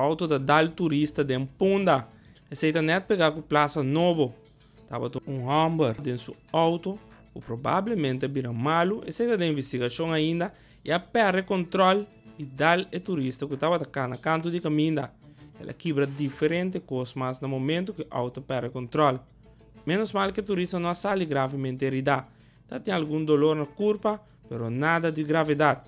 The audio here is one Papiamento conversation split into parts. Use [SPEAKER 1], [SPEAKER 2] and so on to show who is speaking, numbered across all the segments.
[SPEAKER 1] Auto ta dal turista den Punda. Esei ta net pegá ku Plaza Nobo. Tabata un hòmber den su auto ku probablemente a bira malu. Esei ta den investigashon ainda i a pèrdè kontròl i dal e turista ku tabata kana kantu di kaminda. El a kibra diferente kos mas na momentu ku e auto a pèrdè kontròl. Ménos mal ku e turista no a sali gravemente heridá. Ta tin algun dolor na kurpa, pero nada di gravedat.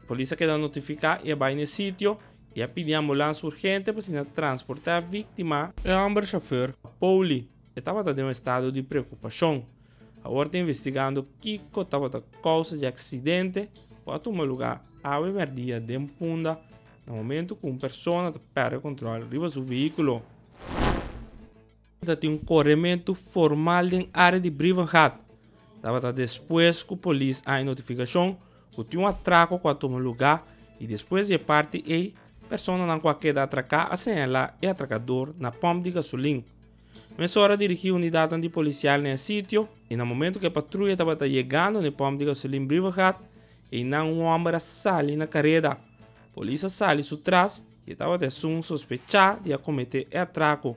[SPEAKER 1] Polis a keda notifiká i a bai na e sitio i a pidi ambulans urgente pa asina transportá e víktima. E hòmber shofùr, Pauli, e tabata den un estado di preokupashon. Awor ta investigando kiko tabata kousa di e aksidente ku a tuma lugá awe mèrdia den Punda na momentu ku un persona ta pèrdè kontròl riba su vehíkulo. Ta tin un korementu formal den área di Brievengat. Tabata despues ku polis a haña notifikashon ku tin un atrako ku a tuma lugá i despues di e parti ei, personanan ku a keda atraká a señalá e atrakador na pòmp di gasolin. Mesora a dirigí unidatnan di polisial na e sitio i na momentu ku e patruya tabata yegando na e pòmp di gasolin Brievengat, einan un hòmber a sali na kareda. Polis a sali su tras i e tabata esun sospechá di a kometé e atrako.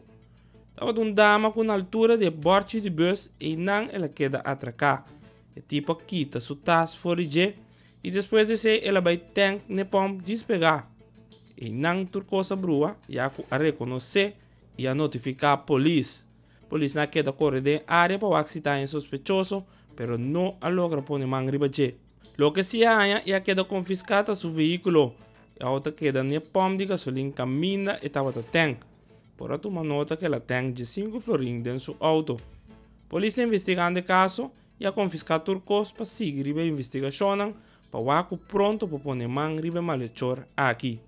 [SPEAKER 1] Tabata un dama ku na altura di e bòrchi di bùs einan el a keda atraká. E tipo a kita su tas for di dje i despues di esei el a bai tènk n'e pòmp djis pegá. Einan tur kos a brua ya ku a rekonosé i a notifiká polis. Polisnan a keda kore den e área pa wak si ta haña sospechoso pero no a logra pone man riba dje. Loke si a haña i a keda konfiská ta su vehíkulo. E outo a keda n'e pòmp di gasolin kaminda e tabata tènk. Por a tuma nota ku el a tènk diesinku florin den su outo. Polis ta investigando e kaso i a konfiská tur kos pa sigui riba e investigashonnan pa wak ku pronto por pone man riba e malechor aki.